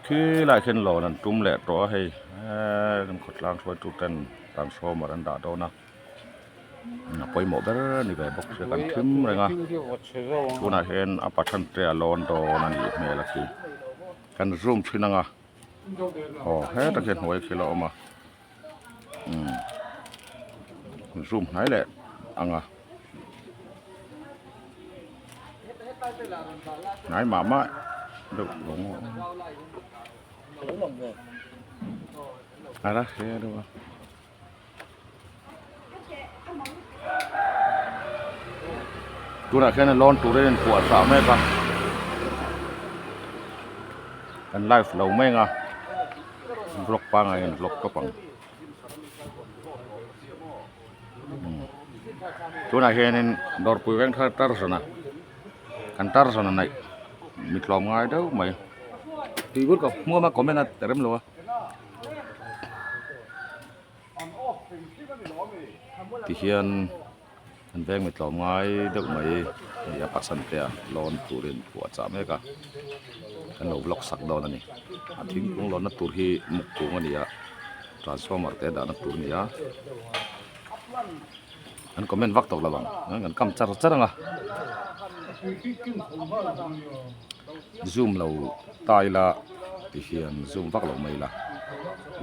Khi lai khian lawn an tum leh tawh a hei eee kan khawtlang hruaitu ten transformer an dah dawn a a pawimawh ber a ni ve bawk sia kan thim reng a tunah hian a pathan te a lawn dawn a nih hmel a khi kan zoom thin ang a aw hetah khian hnuai khi la awm a umm zoom hnai leh ang a hnai mah mah deuh lo maw a la hre deuh a. Tunah khian lawn tur a inpuah chah mek a kan live lo mai ang a vlog pangngai in vlog tawp ang tunah hianin dawrpui veng thar tarzan a kan tarzan a neih mi tlawm ngai deuh mai tui ka hmuam a comment a rem lo a. Tihian an veng mi tlawm ngai deuh mai hei a pasal te a lawn turin phuah chah mek a kan lo vlog sak dawn a ni a thingkung lawnna tur hi muk kung a ni a transformer te dahna tur a ni a an comment vak tawh lo ang an kam char char ang a zoom lo ta ila tihian zoom vak lo mai ila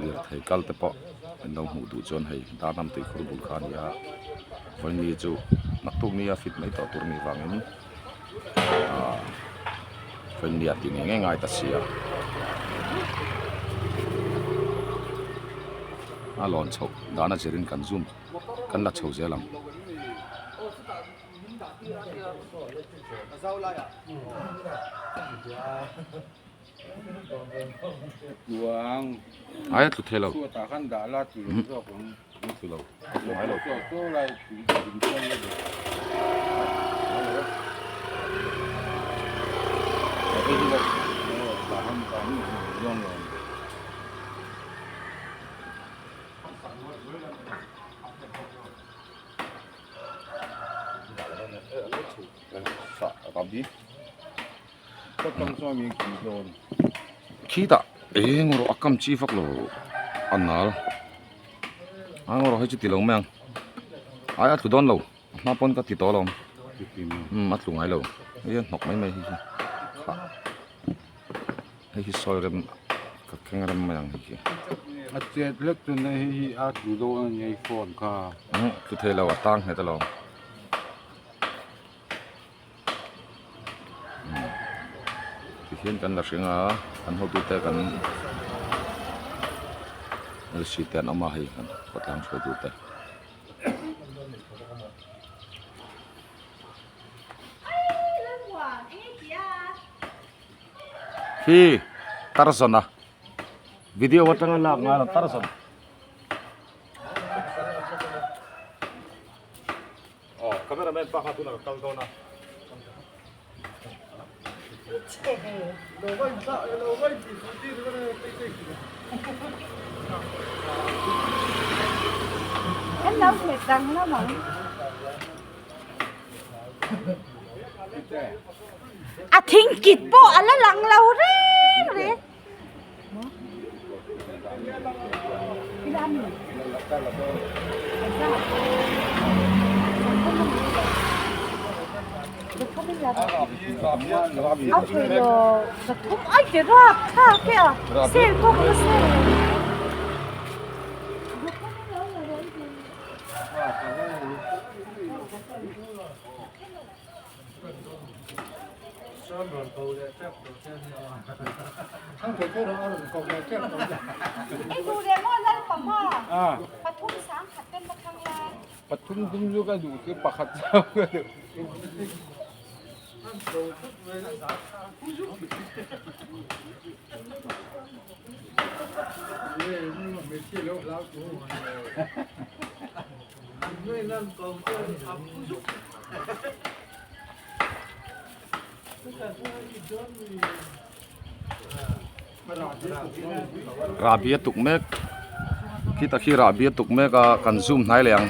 lirthei kal te pawh an lo hmuh duh chuan hei darnam tui khur bul kha a ni a vawiin chu naktuk nia fit mai tawh tur a nih vangin ahh vawiin nia tih ngei ngei ngai ta si a a lawn chhoh dan a zirin kan zoom kan la chho zel ang. Ai a tlu thei lo. Tlu lo. Tlu ngai lo. Khitah eng erawh a kam chi vak lo a nal a erawh hei chu ti lo mai ang ai a tlu dawn lo a hma pawn ka ti tawh alawm umm a tlu ngai lo hei a hnawk mai mai hei hi hei hi sawi rem ka keng rem mai ang hei hi. A chet hlek chuan hei hi a tlu dawn a ni hei phone kha. Umm tlu thei lo a tang nghet alawm. Tihian kan la hring a kan hotute kan lc te an awm a hei kan khawtlang hruaitute. Khi Tarzan a video atanga lak ngai lo Tarzan. Aw cameraman pa kha tunah ka kal dawn a. A thing kit pawh a la lang lo reng reng. Pathum dum chu ka duh chu pakhat chauh ka duh. Rahbi a tuk mek khitah khi rahbi a tuk mek a kan zoom hnai leh ang.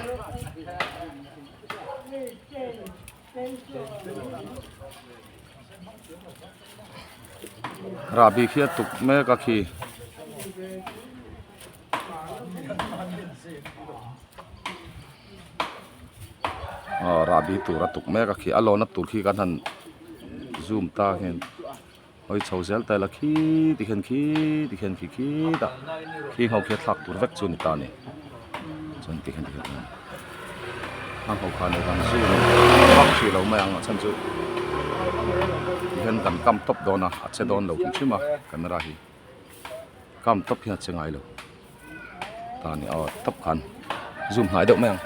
Rahbi khi a tuk mek a khi. Aw rahbi tur a tuk mek a khi a lawna tur khi kan han zoom ta hian hawi chho zel ta ila khi tikhian khi tikhian khi khitah khi ho khi a thlak tur vek chu a ni ta a ni chuan tikhian tikhian hang ho khan kan zoom vak hrih lo mai ang a chhan chu tikhian kan kam tawp dawn a a che dawn lo hrim hrim a camera hi. Kam tawp hian a che ngai lo ta a ni aw tawp khan zoom hnai deuh mai ang.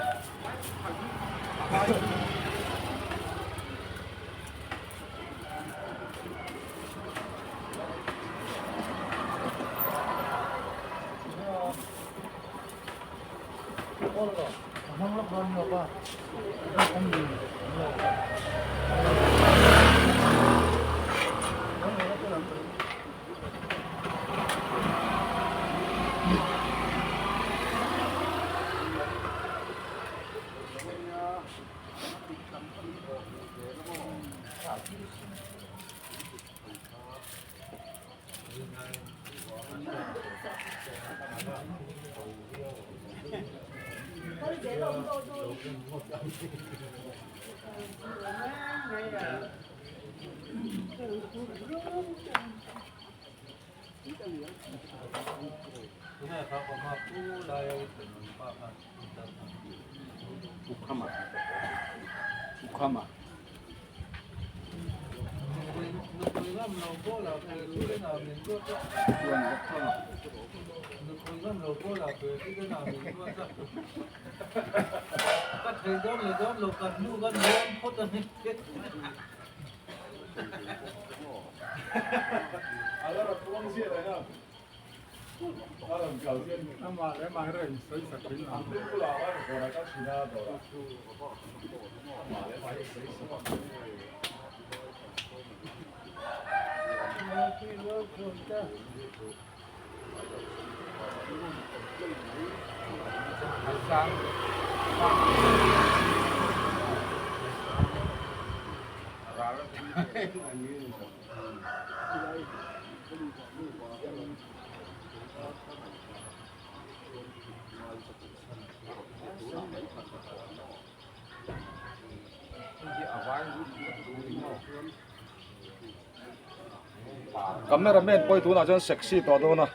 Camera man pawh hi tunah chuan sexy tawh dawn a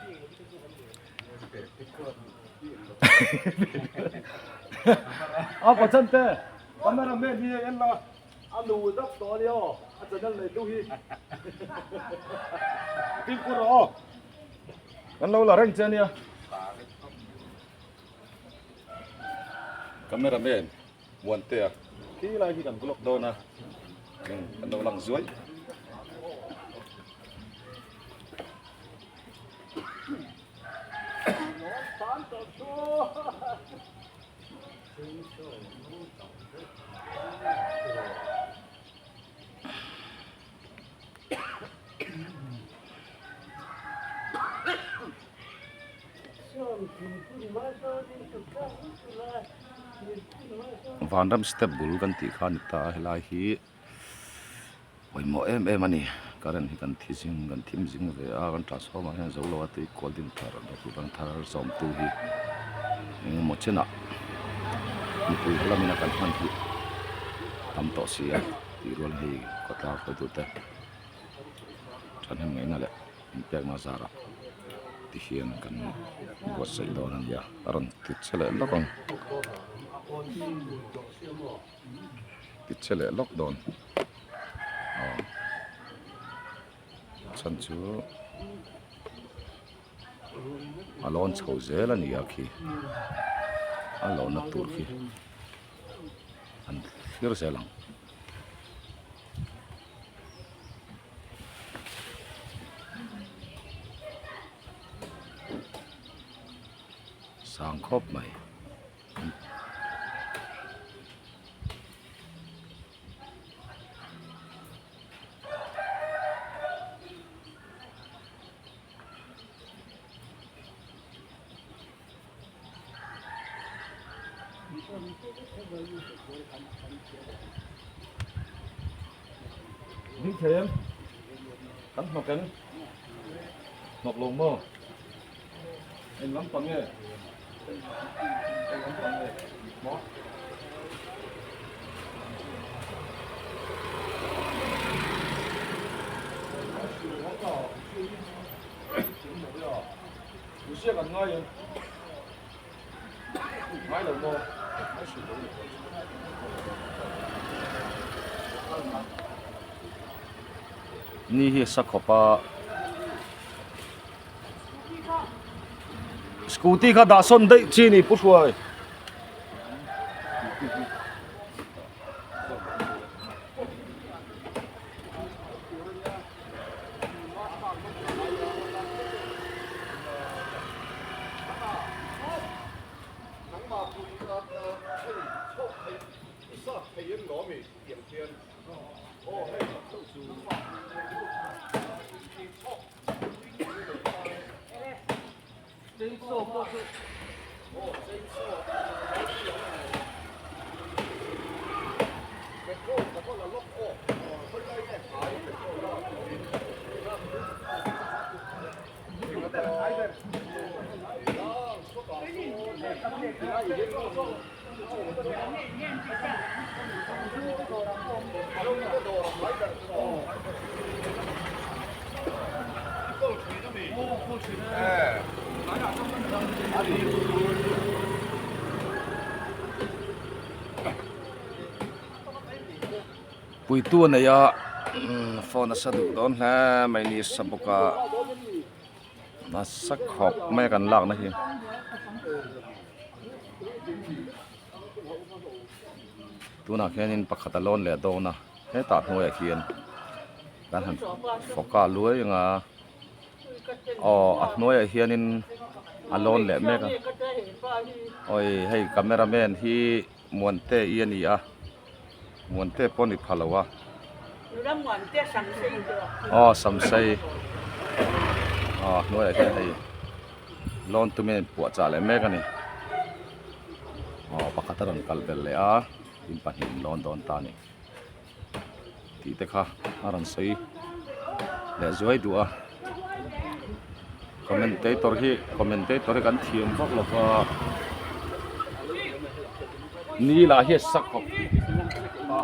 a pachan te camera man hi hei en la a nu dap tawh a nia aw a channel nei tu hi fimkhur rawh aw kan lo la reng che ania camera man Muantea khi lai khi kan vlog dawn a kan lo lang zuai. Vanram step bul kan tih kha a ni ta a helai hi pawimawh em em a ni current hi kan thi zing kan thim zing ve a kan transformer hian zo lo a tui kual din thar ban thar zawm tu hi engemaw chenah mipui ho lamin a kan hman hi tam tawh si a tih rual hei khawtlang hruaitute thahnem ngaihna leh inpekna zarah ti hian kan buatsaih dawn a nia a rawn ti che leh lawk ang ti che leh lawk dawn aw chhan chu a lawn chho zel a ni a khi a lawna tur khi an thlir zel ang. Sang khawp mai. Ding thei em? Kan hnawk em? Hnawk lo maw? Eng lampang nge? Eng lampang nge? Maw? Ni hi a sa khawp a scooty kha dah sawn daih chi a ni pu hruai. Puitu a nei a phone a sa duh dawn hle mai ni sa bawk a nasa khawp mai a kan lakna hi. Tunah khianin pakhat a lawn leh dawn a hetah hnuaiah khian kan han fawk a luai ang a aw a hnuaiah hianin a lawn leh mek a awi hei camera man hi Muante i a ni a Muante pawh a ni pha lo a aw samsei aw a hnuaiah hian hei lawn tumin a inpuahchah leh mek a ni aw pakhat a rawn kal belh leh a in pahnih in lawn dawn ta a ni tih te kha a rawn sawi leh zuai duh a commentator hi commentator hi kan thiam vak lo va ni lah hi a sa khawp a.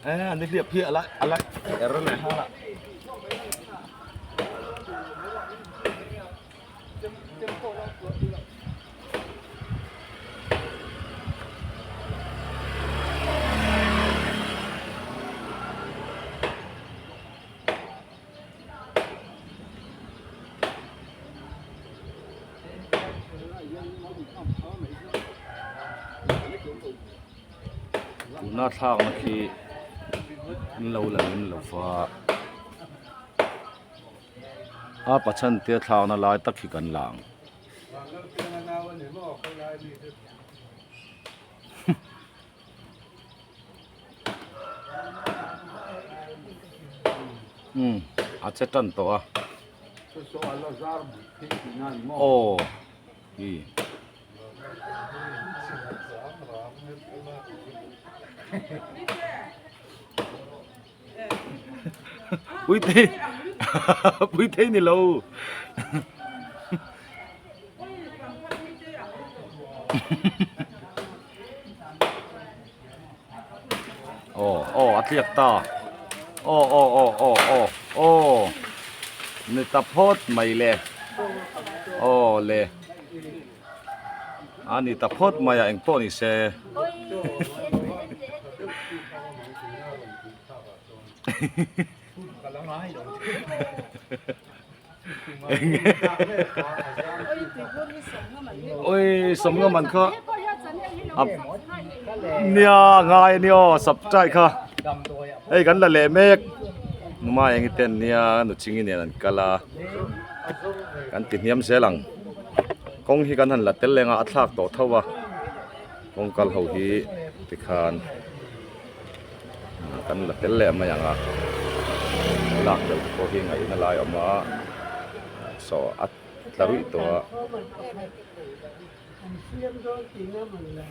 Ê, ni liap hi a lai a lai er leh nghal a. Tuna thlakna khi an lo la lem lo va a pachan te thlakna lai tak hi kan la ang. Umm a che tan tawh a. Aw hi. Puitei Puitei ni lo. Aw aw a tliak ta aw aw aw aw aw aw ni ta phawt mai le aw le a ni ta phawt mai a eng pawh ni se. Oi sawmnga man kha a Nia ngai a nia aw saptai kha hei kan la leh mek numa eng ten nia nu ching nen an kal a kan ti hniam zel ang kawng hi kan han la tel leng a a thlak tawh tho a kawng kal ho hi tikhan kan la tel leh mai ang a lak tel te pawh hi ngaihna lai a awm a saw a tla ruih tawh a. An siam dawn tih na man le.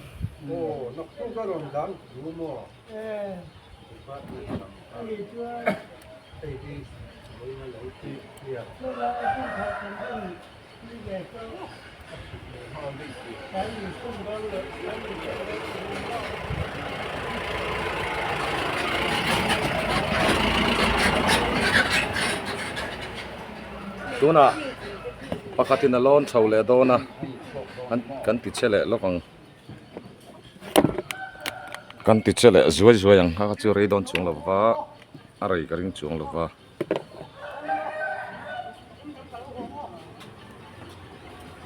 Aw naktuk a rawn dan thu maw? E. Ani chuan. Hei hi vawiin a lo ti hliah. Chulai a hmun khat kan en ni ve chu. A chhuk leh nghal daih tih. Kan insum dawn leh kan inchawh dawn tih na maw? Tunah pakhatin a lawn chho leh dawn a an kan ti che leh lawk ang kan ti che leh zuai zuai ang kha kha chu rei dawn chuang lo va a rei ka ring chuang lo va.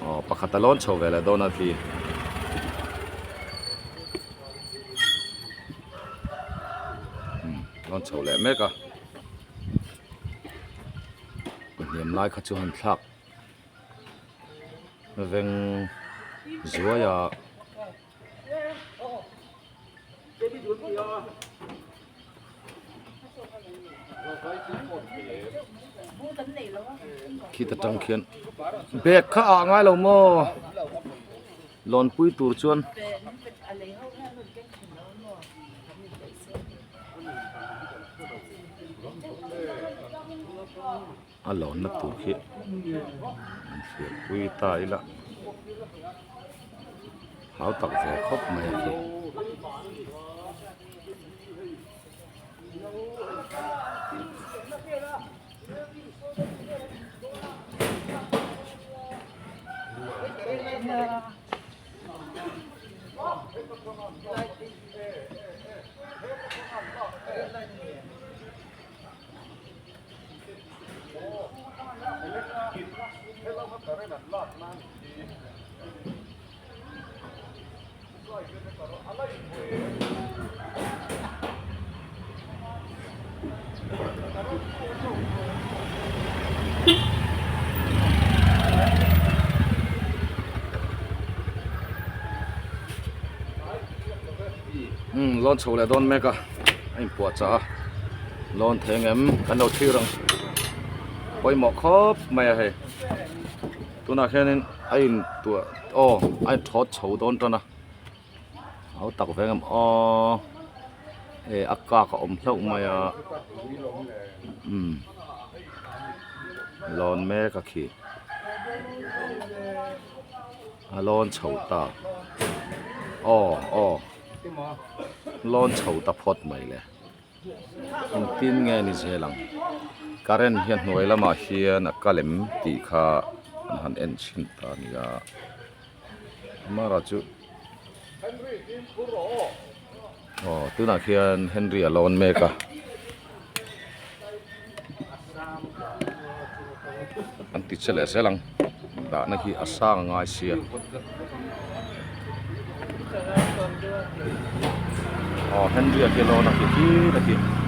Aw pakhat a lawn chho ve leh dawn a khi. Lawn chho leh mek a. Hniam lai kha chu han thlak veng zuai a. Khita tang khian bag kha ah ngai lo maw lawnpui tur chuan. A lawnna tur khi an thlir pui ta ila hau tak ve khawp mai a khi. Umm lawn chho leh dawn mek a a inpuahchah a lawn thei ang em kan lo thlir ang pawimawh khawp mai a hei tunah hianin a intuah aw a inthawt chho dawn tan a ho tak ve ang em aw eh a kak a awm hlauh mai a umm lawn mek a khi a lawn chho ta aw aw lawn chho ta phawt mai le engtin nge ni zel ang current hian hnuai lamah hian a kal em tih kha an han en chhin ta a nia amaherawhchu aw tunah khian Henry a lawn mek a an ti che leh zel ang dahna hi a sang a ngai sia aw Henry a khi lawn a khi khi ta khi.